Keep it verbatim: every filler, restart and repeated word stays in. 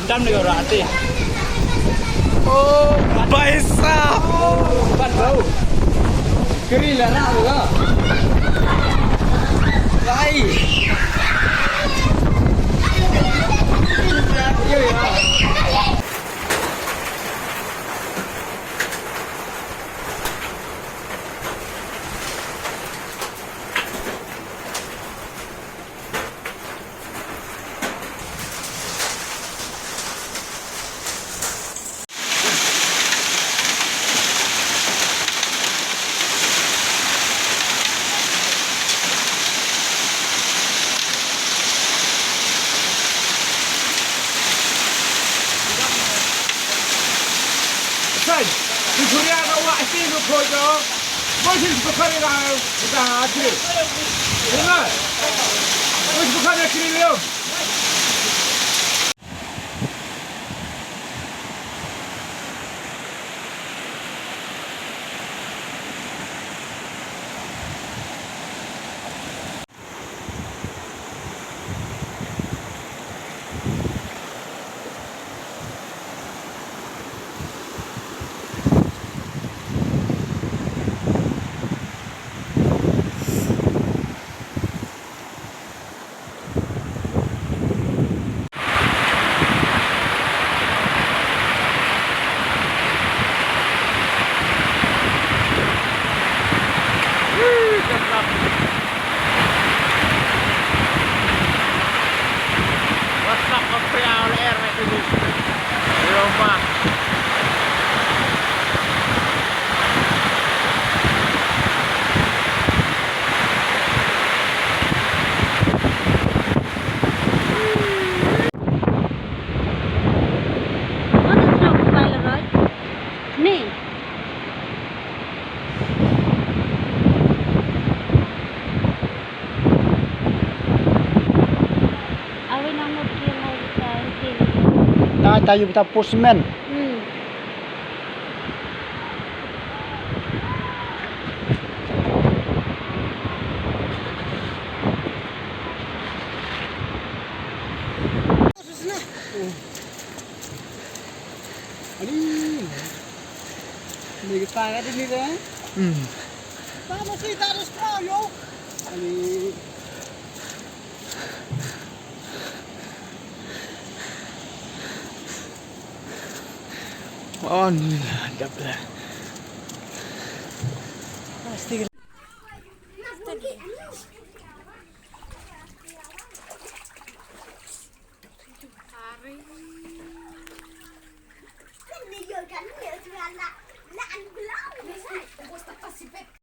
Dam ni orang hati. Oh, baisa. Ban bau. Keri lah nak tu lah. Lai. Yo, yo. Sai, di Korea ka wah isi lu ko jo. Mo si bukan ila kita tri. Dengar. Mo si bukan tri leo. What's up, Korea? All air, mate, ini. Di rumah. Ano to, Polaroid? Me. Awe na ngot ki mo ta ki. Ta ta yu ta postman. Hmm. Ani. Ni kita ada ni deh. Hmm. Kita masih tak ada sekolah, yo. Ani. Oh, ni dah dah. Pasti.